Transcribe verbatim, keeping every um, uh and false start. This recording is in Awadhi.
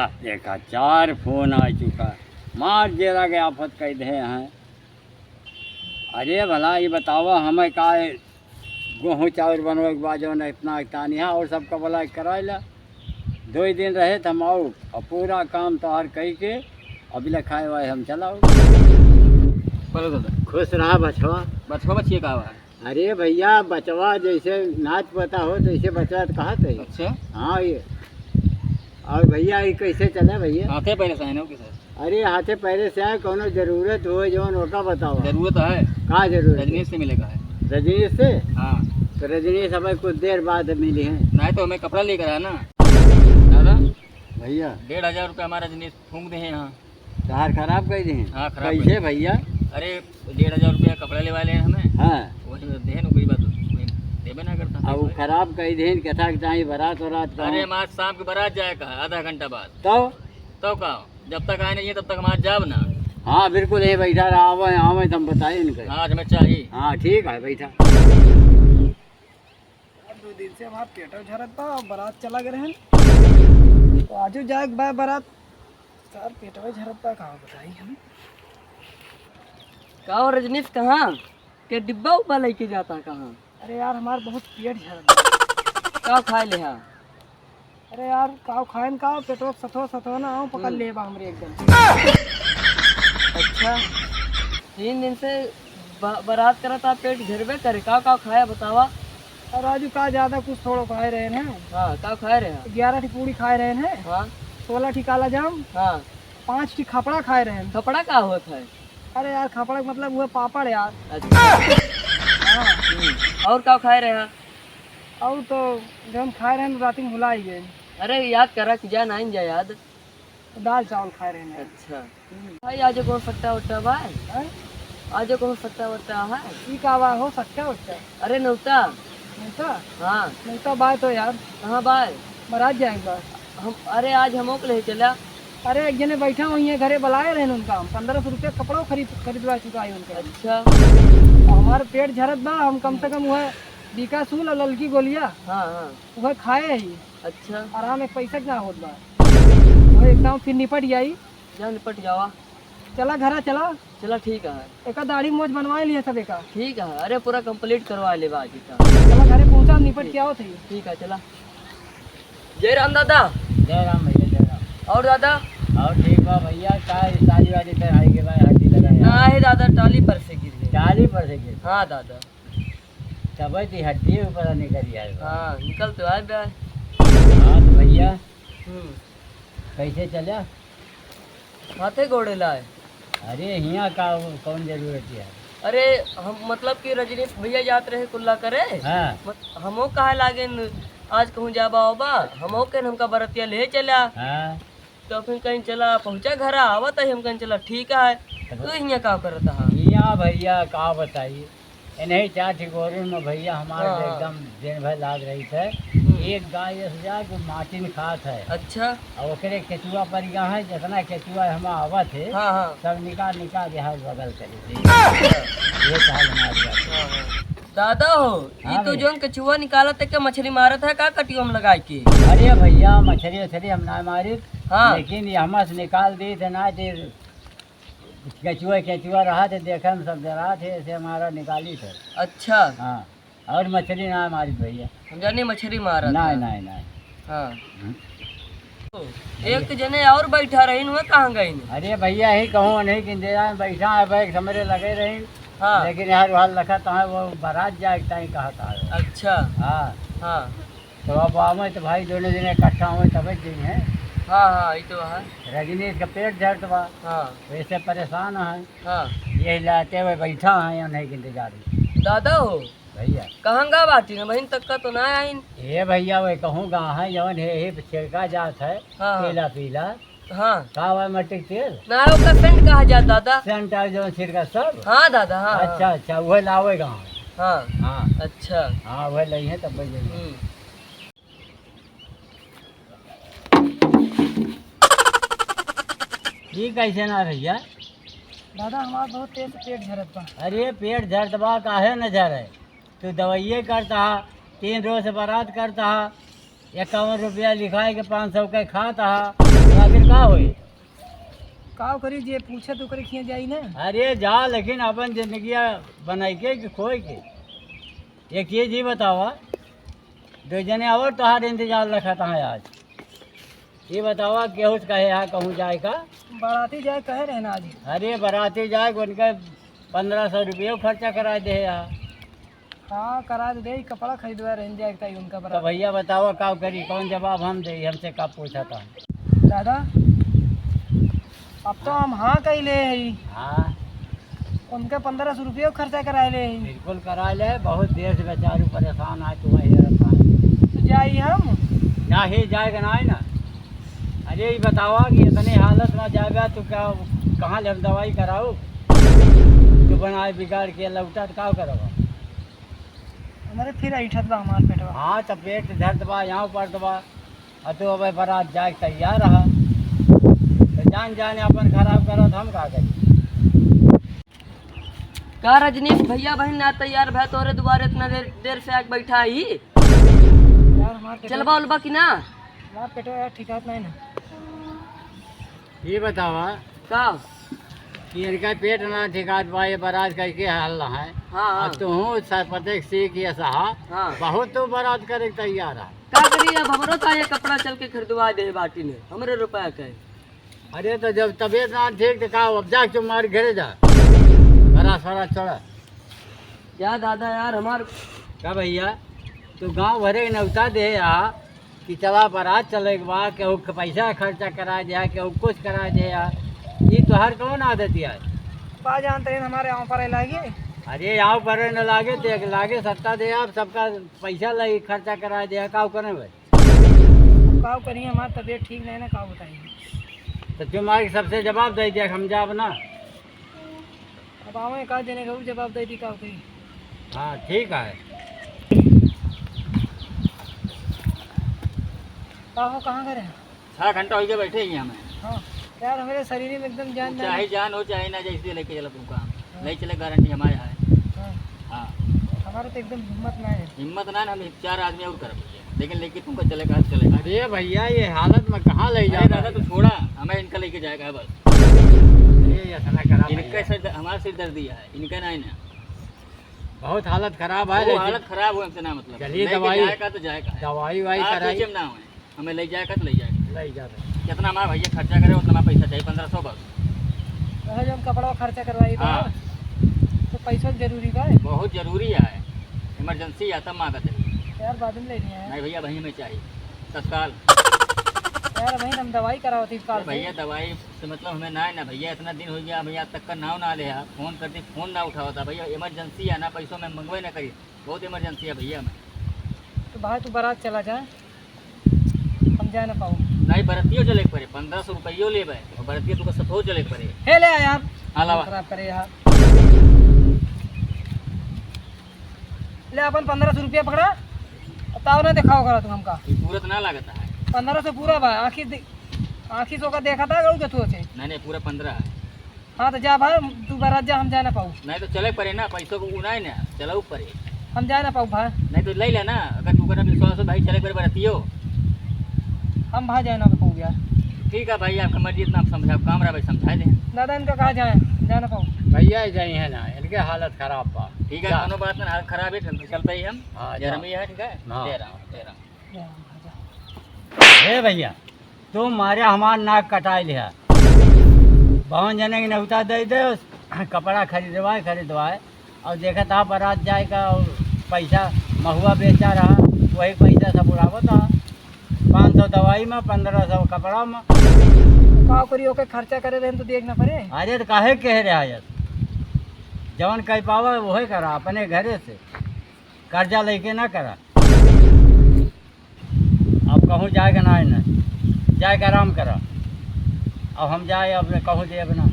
देखा, चार फोन आ चुका, मार जेरा के आफत कइ दे हैं। अरे भला, ये बतावा, हमें का गोहूँ चाउर बनवे के बाद जौन इतना तानी है, और सबका भला कराए ला। दो ही दिन रहे त हम आउ, और पूरा काम तोहार कई के अभी ले खाए वाए हम चलाओ। बोलो दादा। खुश रहा बचवा। बचवा बचिए का बा? अरे भैया, बचवा जैसे नाच पता हो तैसे बचवा तो कहत है। अच्छा। हाँ, ये। और भैया, ये कैसे चले भैया? हाथे पैरे से आए ना, ओके सर। अरे, हाथे पैरे से आए, कौनो जरूरत हो जौन ओका बताओ। जरूरत है। का जरूरत है? रजनीश से मिले का है। रजनीश से? हाँ। तो रजनीश हमें कुछ देर बाद मिली हैं। नहीं तो हमें कपड़ा लेकर आया ना। दादा, भैया। डेढ़ हजार रुपया हमारा रजनीश फूंक दे हैं यहाँ। तहार खराब कइ दे हैं? हाँ, खराब कैसे कइ दे। भैया? अरे, डेढ़ हजार रुपया कपड़ा लेवा ले हमें। हाँ। वही में देहन, कोई बात वही देबे ना करता। अब वो खराब कइ दे हैं, कथा के ताई बारात वारात का। अरे, हमारे शाम के बारात जाए का है, आधा घंटा बाद। तो? तो का? जब तक आए नहीं है, तब तक हमारे जाब ना। हाँ, बिल्कुल, ये बैठा रहा, आवे, आवे, तुम बताए इनके। हाँ, आज हमें चाहिए। हाँ, ठीक है, बैठा। यार, दो दिन से हमार पेटवा झरत बा, और बारात चला गए रहन। तो आजो जाए के बा बारात। सार पेटवा झरत बा, कहाँ बताई हम? का हो रजनीश, कहाँ के डिब्बा उब्बा लेके जाता कहाँ? अरे यार, हमार बहुत पेट झरत बा। का खाए ले हा? अरे यार, का खाएन का, पेटवा सथवा सथवा ना आऊँ, पकड़ हम्म। ले बा हमरे एकदम। अच्छा, तीन दिन से ब-, बारात करत आ, पेट झरबे करे। का, का खाया बतावा? और राजू का ज्यादा कुछ थोड़ो खाए रहे हैं। हाँ, का खाए रहे हैं? ग्यारह ठी पूड़ी खाए रहे हैं। हाँ। सोलह ठी काला जाम। हाँ। पाँच ठी खपड़ा खाए रहे हैं। खपड़ा का होत है? अरे यार, खपड़ा के मतलब हुआ पापड़ यार। अच्छा। हाँ। हम्म। और का खाए रहे हैं? और तो जौन खाए रहे हैं, रात में भुला ही गए। अरे याद करा कि जा, नाइन जा याद। दाल चावल खाए रहे हैं। अच्छा। हम्म। भाई, आज कौन सट्टा वट्टा बा? हैं? आज कौन सट्टा वट्टा है? ई का बा हो, सट्टा वट्टा? अरे, नौता। नौता? हाँ। नौता बा तो यार। कहाँ बा? बारात जाए बा। हम, अरे, आज हमो के ले चला। अरे, एक जने बैठा हुई है, घरे बुलाए रहे उनका, हम पन्द्रह सौ रुपया कपड़ा खरीद, खरीदवा चुका है उनका। अच्छा। और हमार पेट झरत बा, हम कम से कम वह बीकासूल और ललकी गोलिया, हाँ, हाँ। वह खाए ही। अच्छा। आराम एक पैसा के ना होत बा। वह एकदम फिर निपट जाई। जा निपट जावा। चला घरा चला। चला ठीक है। एका दाढ़ी मोछ बनवाए लिए सब एका। ठीक है, अरे पूरा complete करवा ले बा आज का। चला घरे पहुँचा, निपट ठीक। के आओ थे। ठीक है, चला। जय राम दादा। जय राम भैया, जय राम। और दादा? और ठीक बा भैया, का शादी वादी कराई के बा, हड्डी लगा है? ना है दादा, टाली पर से गिर गई। टाली पर से गिर गई? हाँ दादा। तबे तो हड्डी ऊपर निकल जाए बा। हाँ, निकल तो आए बा। हाँ तो भैया, हम्म। कैसे चला? हाथे गोड़े लाए। अरे, हियाँ का, कौन जरूरत है? अरे, हम, मतलब कि रजनीश भैया जात रहे कुल्ला करे। हाँ। मत-, हमो कहे लागे न, आज कहूँ जाबा होबा, हमो के न हमका बरतिया ले चला। हाँ। तो फिर कहीं चला पहुँचा घरा, आवत है, हम कहीं चला, ठीक है। तब तू हियाँ का करत हा? हियाँ भैया, का बताई, इन्हीं चार ठे गोरुन में भैया हमार हाँ, तो हाँ। एकदम दिन भर लाग रही थे। हम्म। एक गाय ऐसे जा जो माटिन खात है। अच्छा। और ओकरे केचुआ पर गया है, जितना केचुआ हम आवत है, हाँ, हाँ। सब निकाल, निकाल के हाथ बगल करे। अच्छा। ये चाल हमारी बात है। हाँ, हाँ। दादा हो, हाँ ई तो भैया। जौन केचुआ निकालत है, के मछली मारत है का कटियो में लगाए के? अरे भैया, मछली उछली हम ना मारी, हाँ। लेकिन ये हमस निकाल दी थे ना, दे केचुआ, केचुआ रहा थे, देखे हम सब डरा थे, ऐसे हमारा निकाली थे। अच्छा। हाँ, और मछली ना मारी भैया। हम जाने मछली मारा नहीं, था। नहीं, नहीं। हाँ। हम्म। एक जने और बैठा रही, वह कहाँ गई? अरे भैया, यही कहूँ नहीं कि इंतजार में बैठा है, बैग समरे लगे रही। हाँ। लेकिन यार, वहाँ लखा तो है, वो बारात जाए के टाइम कहा था। अच्छा। हाँ। हाँ। तो अब आवे तो भाई दोनों जने इकट्ठा हुए तबे दिन है। हाँ, हाँ, ये तो है। रजनीश का पेट दर्द बा। हाँ। वैसे परेशान है। हाँ। ये लाते हुए बैठा है, या नहीं के इंतजार में। दादा हो? भैया। कहाँ गा बाटी न बहिन, तक का तो ना आइन। ए भैया, वही कहूँ गा है, जवन है, है छिड़का जात है, हाँ, हाँ। पीला पीला। हाँ। का हुआ मट्टी के तेल? ना, ओकर सेंट कहा जात दादा। सेंट आ जवन छिड़का सब? हाँ दादा, हाँ, अच्छा, हाँ। अच्छा, वह लावे गा। हाँ। हाँ। अच्छा। हाँ, वह लई है तब बजे। हम्म। ई कैसे ना भैया? दादा, हमार बहुत तेज से पेट झरत बा। अरे, पेट झरत बा, काहे न झरे? तू दवाइये करता हा, तीन रोज से बारात करता हा, इक्यावन रुपया लिखाए के पाँच सौ के खाता हा, फिर का होई? का करी, जे पूछे तो ओकरे खिया जाई ना। अरे जा, लेकिन अपन जिंदगिया बनाई के कि खोई के? एक चीज ही बतावा, दो जने और तोहार इंतजार रखत हैं आज। ये बतावा, केहू से कहे हा कहूँ जाए का? बाराती जाए कहे रहे ना आज। अरे बाराती जाए, उनके पन्द्रह सौ रुपये खर्चा करा दे हा। हाँ, करा दे, कपड़ा खरीदवा रहे जाए ताई उनका तो बारात। भैया बतावा, का करी, कौन जवाब हम दे, हमसे का पूछा था? दादा, अब तो हम हाँ कही ले ही। हाँ। उनके पन्द्रह सौ रुपये खर्चा कराए ले ही। बिल्कुल कराए ले, बहुत देर से बेचारू परेशान है, तू वही रहता है। तो जाई हम? नहीं, जाएगा ना, है ना। अरे, ये बतावा कि इतने हालत में जाएगा तो क्या, कहाँ ले हम दवाई कराऊ? तो बनाए बिगाड़ के लौटा तो का करबा? हमारे फिर ऐठत बा हमार पेटवा। हाँ, तो पेट दर्द बा, यहाँ पर बा। आ तू अब बारात जाए के तैयार रहा, तो जान जान अपन खराब करत, हम का करी? का रजनीश, भैया बहन ना तैयार भय तोरे दुआरे इतना देर, देर से आके बैठा ही? यार, हमार पेटवा चलबा उलबा कि ना? हमार पेटवा यार ठिकात नहीं ना। ये बतावा का? कि इनका पेट ना ठिकात बा, ये बारात करके हल है। हाँ, हाँ। अब तू हूँ सरपंच सी कि ऐसा हा, हाँ। बहुत तो बारात करे के तैयार है। का करी, अब हमरो तो ये कपड़ा चल के खरीदवा दे बाटी ने, हमरे रुपया के। अरे तो जब तबीयत ना ठीक तो का, अब जा चुप मार घरे जा, बड़ा सारा चढ़ा। क्या दादा यार हमार। का भैया, तू गाँव भरे के नौता दे आ कि चला बारात चले के बा, केहू के पैसा खर्चा करा दे, केहू कुछ करा दे यार। ई तोहार कौन आदत यार? बा जानते हैं हमारे यहाँ पर लागे। अरे यहाँ पर न लागे, देख लागे सत्ता दे आप, सबका पैसा लगी खर्चा करा दे, का करे भाई? अब का करिए, हमार तबीयत ठीक नहीं ना, का बताइए। तो तुम्हारी सबसे जवाब दे दे, हम जाब ना। अब आवे का जने कहू जवाब दे दी का कही। हाँ, ठीक है। का हो, कहाँ घर है? छह घंटा हो गया बैठे ही हमें। हाँ, यार, हमारे शरीर में एकदम जान तू ना चाहे है। जान हो, चाहे ना जाए, इसलिए लेके चला तुमका हम। हाँ। ले चले, गारंटी हमारे है। हाँ। हाँ। हमारे तो एकदम हिम्मत ना है। हिम्मत ना है, हम चार आदमी और करब, लेकिन लेके तुमका चले, कहाँ चले? अरे भैया, ये हालत में कहाँ ले अरे जाना दादा, है? तू छोड़ा, हमें इनका लेके जाएगा है बस। अरे, ऐसा ना करा इनका भैया। सिर द-, हमारा सिर दर्द दिया है, इनका ना है ना। बहुत हालत खराब है, वो लेकिन हालत खराब हो हमसे ना मतलब। चलिए, लेके दवाई, जाएगा तो जाएगा है। दवाई वाई आप कराई। सोचे में ना होए। हमें ले जाएगा तो ले जाएगा। ले जाएगा। जितना हमारा भैया खर्चा करे, उतना हमारा पैसा चाहिए, पन्द्रह सौ बस। वह जो हम कपड़ा खर्चा करवाई था, हाँ। तो पैसा जरूरी बा। बहुत जरूरी है, emergency है, तब मांगत है। यार, बाद में ले लिया है। नहीं भैया, वहीं में चाहिए, तत्काल। यार, वहीं हम दवाई करावत ही अरे तत्काल से। भैया, दवाई से मतलब हमें ना है ना भैया, इतना दिन हो गया, भैया आज तक का नाव ना ले है, फोन कर दी, फोन ना उठावता भैया, emergency है ना, पैसों में मंगवे ना करी, बहुत emergency है भैया हमें। तो भाई, तू बारात चला जा। हम जाए ना पाऊ। नहीं, बरतियो चले के पड़े, पन्द्रह सौ रुपयो लेबे, और बरतियो तुका सतहो चले के पड़े। हे ले आ यार। हाँ, लावा। खराब करे यार। ले अपन पन्द्रह सौ रुपया पकड़ा, अब ताव ना देखाओ करा तू हमका। ये पूरा तो ना लागत है। पन्द्रह सौ पूरा बा, आँखी दे-, आँखी से ओका देखा था, गऊ के तू से। नहीं, नहीं, पूरा पन्द्रह है। हाँ, तो जा भाई, तू बारात जा, हम जाए ना पाऊ। नहीं तो चले पड़े ना, पैसों को उनाए ना, चलाऊ पड़े। हम जाए ना पाऊ भाई। नहीं तो ले लेना, अगर तू कर विश्वास हो भाई, चले पड़े बरतियो। हम भाई जाए ना पाऊ यार। ठीक है भाई, आपका मर्जी, इतना आप समझाओ, काम रहा भाई, समझा दे। दादा, इनका कहा जाए, जाए ना पाऊ। भैया जाई है ना, इनके हालत खराब बा। ठीक है, जा। कोनो बात ना, हालत खराब है, चलते ही हम। हाँ, जा। जरमी है, ठीक है? हाँ। दे रहा हूँ, दे रहा हूँ। जा, जा। हे भैया, तू मारे हमार नाक कटाई लिहा। बहुत जने के नेवता दे दे, कपड़ा खरीदवाए, खरीदवाए, और देखा था बारात जाए का, और पैसा महुआ बेचा रहा, वही पैसा सब उड़ावत था। पाँच सौ दवाई में, पन्द्रह सौ कपड़ा में। का करी, ओके खर्चा करे रहे तो देख ना पड़े। अरे तो काहे कह रहे यार, जवन कह पावा वही करा, अपने घरे से कर्जा लेके ना करा। अब कहूँ जाएगा ना, है ना, जाएगा आराम करा। अब हम जाए, अब कहूँ देब ना।